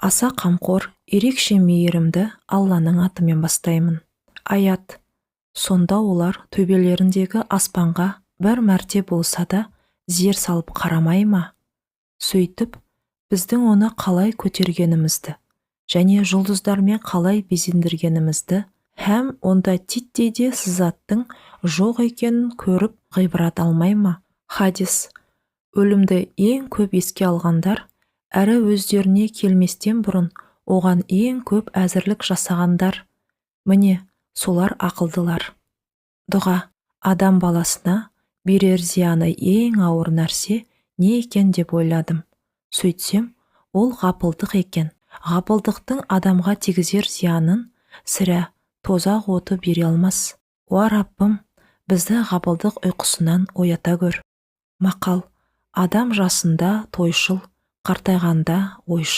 Аса қамқор, ерекше мейірімді Алланың атымен бастаймын. Аят. Сонда олар төбелеріндегі аспанға бір мәрте болса да зер салып қарамай ма? Сөйтіп, біздің оны қалай көтергенімізді және жұлдыздармен қалай безендіргенімізді һәм онда титтей де сызаттың жоқ екенін көріп ғибрат алмай ма? Хадис. Өлімді ең көп еске алғандар, әрі өздеріне келместен бұрын оған ең көп әзірлік жасағандар, міне, солар ақылдылар. Дұға. Адам баласына берер зияны ең ауыр нәрсе не екен деп ойладым. Сөйтсем, ол ғапылдық екен. Ғапылдықтың адамға тигізер зиянын, сірә, тозақ оты бере алмас. Уа, Раббым, бізді ғапылдық ұйқысынан оята көр. Мақал. Адам жасында тойшыл, қартайғанда ойшыл.